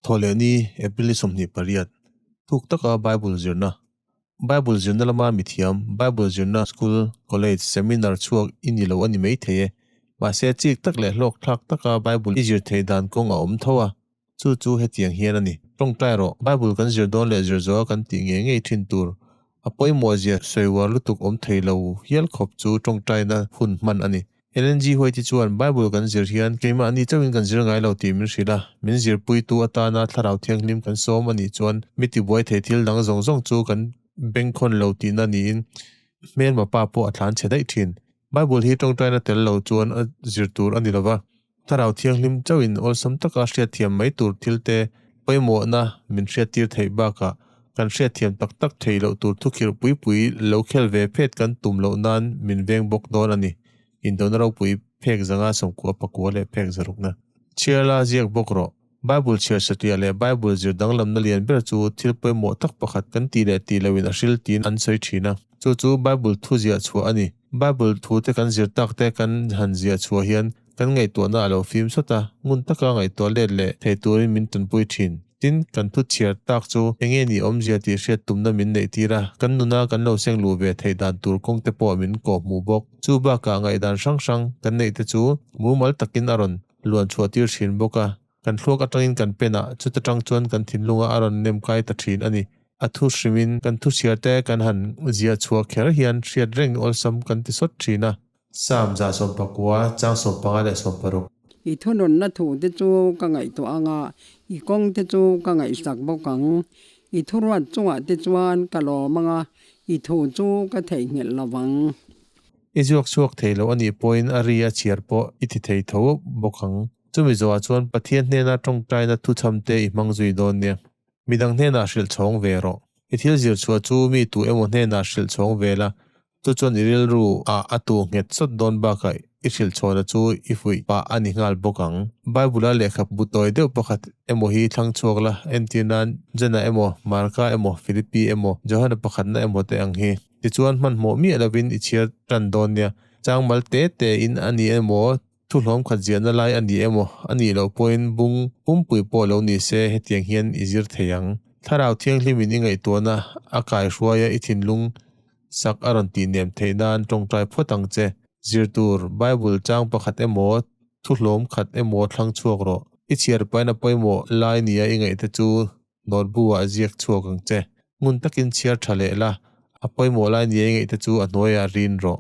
Thawhlehni, April ni 28, Thuk taka Bible zirna. Bible zirna lama mithiam, Bible zirna school, college, seminar chhuak i ni lo a ni mai thei e. Mahse, chik tak leh hlawkthlak taka Bible i zir theih dan kawng a awm tho a. Chu chu hetiang hian a ni. Tawngtai rawh, Bible kan zir dawn leh zir zawha kan tih ngei ngei thin tur. A pawimawhzia sawiuar lutuk awm thei lo hial khawp chu tawngtaina hun hman a ni. Ellen G. White-i chuan Bible kan zir hian keimahni chauhin kan zir ngai lo tih min hrilh a, min zirpuitu atana Thlarau Thianghlim kan sawm a nih chuan mi tibuai thei thil dang zawng zawng chu kan bengkhawn lo tihna niin hmelma pa pawh a thlan chhe daih thin. Bible hi tawngtaina tel lo chuan a zir tur a ni lo va, Thlarau Thianghlim chauhin awlsam taka hriatthiam mai tur thilte pawimawhna min hriattir theih bakah kan hriatthiam tak tak theih loh tur thukhirh pui pui lo khel ve phet kan tum loh nan min veng bawk dawn a ni. Indona ropui phek zanga sawmkua pakua leh phek zarukna. Chhiar la ziak bawk rawh. Bible chhiar satliah leh Bible zir danglamna lian ber chu thil pawimawh tak pakhat kan tih leh tih loin a hril tiin an sawi thin a. Chu chu Bible thu ziah chhuah a ni. Bible thute kan zir tak te kan han ziah chhuah hian kan ngaihtuahna a lo fim sawt a, ngun taka ngaihtuah let leh thei turin min tanpui thin. Tin, kan thu chhiar tak chu enge ni awmzia tih hriat tumna min neih tir a, kan nuna kan lo seng luh ve theih dan tur kawng te pawh min kawhhmuh bawk. Chu bakah ngaihdan hrang hrang kan neih te chu mumal takin a rawn luan chhuah tir thin bawk a, kan thluak atangin kan pen a, chuta tang chuan kan thinlunga a rawn nem kai ta thin a ni. A thu hrimin kan thu chhiar te kan han ziah chhuah kher hian hriat reng awlsam kan ti sawt thin a. Sam 119, chang 15 leh 16. I thununna thu te chu ka ngaihtuah ang a, i kawng te chu ka ngaihsak bawk ang. I thuruat chungah te chuan ka lawm ang a, i thu chu ka theihnghilh lo vang. I zuak chhuak thei lo a nih pawhin a ri a chhiar pawh i ti thei tho bawk ang. Chumi zawhah chuan Pathian hnena tawngtaina thuchham te i hmang zui dawn nia. Midang hnenah hrilh chhawng ve rawh. I thil zir chhuah chu mi tu emaw hnenah hrilh chhawng ve la, chu chuan i rilru ah a tu nghet sawt dawn bakah i hrilh chhawna chu i fuih pah a ni nghal bawk ang. Bible-a lehkha bu tawi deuh pakhat emaw hi thlang chhuak la, entir nan Jana emaw, Marka emaw, Filipi emaw, Johana pakhatna emaw te ang hi. Tichuan hmanhmawh miah lovin i chhiar tan dawn nia. Changmal te te in a ni emaw, thuhlawm khat ziahna lai a ni emaw, a nih loh pawhin bung pumpui pawh lo ni se hetiang hian i zir thei ang. Thlarau Thianghlimin i ngaihtuahna a kaihruaia i thinlung sak a rawn tih nem theih nan tawngtai phawt ang che. Zir tur, Bible chang pakhat emaw, thuhlawm khat emaw thlang chhuak rawh. I chhiar paina pawimawh lai nia i ngaihte chu Notebook ah ziak chhuak ang che. Ngun takin chhiar tha leh la, a pawimawh lai nia i ngaihte chu a hnuaiah rin rawh.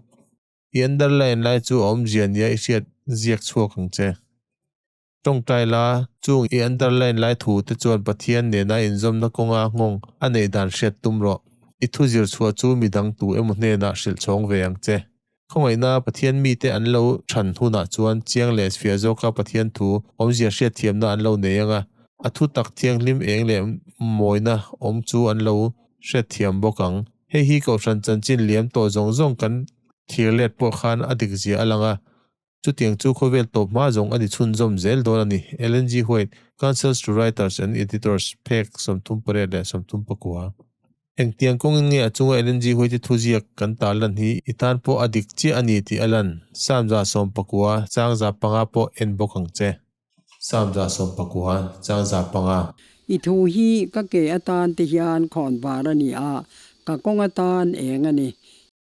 I underline lai chu a awmzia nia i hriat ziak chhuak ang che. Tawngtai la, chung i underline lai thu te chuan Pathian nena inzawmna kawnga nghawng a neih dan hriat tum rawh. I thu zir chhuah chu midang tu emaw hnenah hrilh chhawng ve ang che. Khawngaihna Pathian mite an lo chhan hunah chuan chiang leh fiah zawka Pathian thu awmzia hriatthiamna an lo nei ang a, a thu tak thianghlim eng leh mawina awm chu an lo hriatthiam bawk ang. Hei hi Kohhran chanchin liam tawh zawng zawng kan thlir let pawh khan a dik zia a lang a, chutiang chu khawvel tawp hma zawng a ni chhunzawm zel dawn a ni. Ellen G. White, Counsels to Writers and Editors, phek 38 leh 39. Engtiang kawngin nge a chunga Ellen G. White-i thuziak kan tarlan hi i tan pawh a dik chiah a ni tih a lan? Psalm 19, chang 5 pawh en bawk ang che. Psalm 19, chang 5. I thu hi ka ke atan te hian khawn var a ni a, ka kawng atan eng a ni.